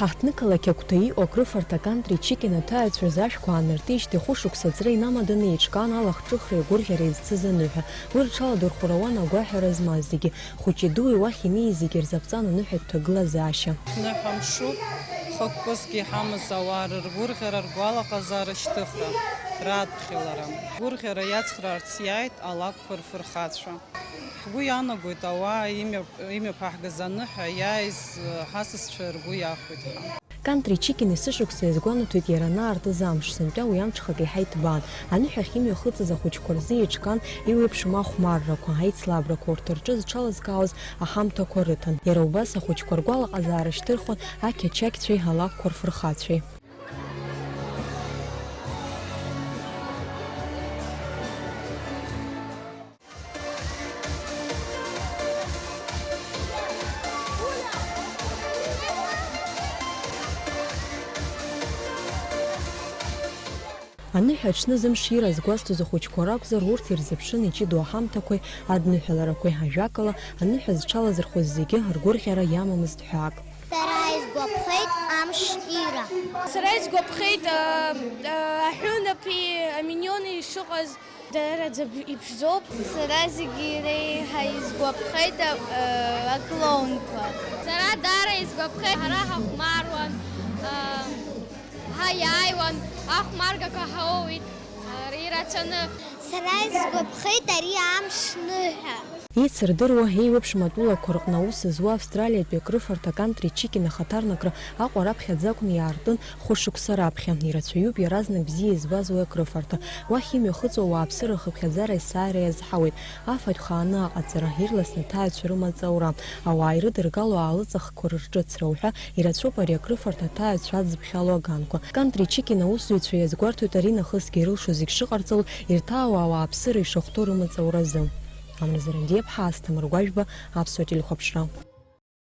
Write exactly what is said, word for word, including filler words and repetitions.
Ҳаҳҭнықалақь агәҭа иҟоу акрыфарҭа Кантри Чикина аҭааҩцәа рзы ашәқәа аанартижьҭеи хәышықәса аӡра инамаданы еиҿкаан алахҿыхреи агәырӷьареи зцыз аныҳәа. Уи рҽаладырхәра ауан агәаҳәара змаз зегьы, хәыҷи дуи уахь инеиз зегьы рзаԥҵан аныҳәатә ҭагылазаашьа. Ҳныҳәа мшуп, хықәкысгьы иҳамаз ауаа рыргәырӷьара, ргәалаҟазаара, шьҭыхра, раадԥхьалара. Гәырӷьара иацхраарц иааит алакәқәа рфырхацәа. Ҳгәы иаанагоит ауаа имҩа-, имҩаԥаҳгаз аныҳәа иааиз, э, ҳасасцәа ргәы иахәеит ҳәа. Кантри Чикин есышықәса иазгәанаҭоит иара анаартыз амш, сынтәа уи амҽхак еиҳа иҭбаан. Аныҳәахь имҩахыҵыз ахәыҷқәа рзы еиҿкаан еиуеиԥшым ахәмаррақәа, аицлабрақәа, урҭ рҿы зҽалызкаауаз аҳамҭақәа рыҭан. Иара убас ахәыҷқәа ргәалаҟазаара шьҭырхуан ақьачақьцәеи алакәқәа рфырхацәеи. Аныҳәа аҽны зымшира згәазҭоз ахәыҷқәа ракәзар, урҭ ирзыԥшын иҷыдоу аҳамҭақәеи адныҳәаларақәеи, ажәакала, аныҳәа зҽалазырхәыз зегьы ргәырӷьара иамамызт ҳәаак. Сара исгәаԥхеит амш ира. Сара исгәаԥхеит, а, а, аҳәынаԥи аминиони ишыҟаз. Даараӡа б-, иԥшӡоуп. Сара зегьы иреиҳа исгәаԥхеит, а, а, аклоунқәа. Сара даара исгәаԥхеит, ҳара ҳахәмаруан, а, ҳаиааиуан, ахәмаргақәа ҳауит, а, ирацәаны. Сара исгәаԥхеит ари амш ныҳәа. Еицырдыруа, еиуеиԥшым атәылақәа рҟны аус зуа австралиатәи акрыфарҭа Кантри Чикин ахаҭарнакра Аҟәа раԥхьаӡа акәны иаартын хәышықәса раԥхьа. Ирацәаҩуп иаразнак бзиа избаз уи акрыфарҭа. Уахь имҩахыҵуа ауааԥсыра рхыԥхьаӡара есааира иазҳауеит. Афатә хааны аҟаҵара, ирласны аҭааҩцәа рымаҵ аура, ауаа ирыдыргало аалыҵахқәа рырҿыцра уҳәа ирацәоуп ари акрыфарҭа аҭааҩцәа аӡбхьало аганқәа. Кантри Чикин аусзуҩцәа иазгәарҭоит ари нахысгьы ирылшо зегь шыҟарҵало, ирҭаау ауааԥсыра ишахәҭоу рымаҵ ауразы. Амра Зарандиаԥҳа, Асҭамыр Гәажәба, Аԥсуа телехәаԥшра.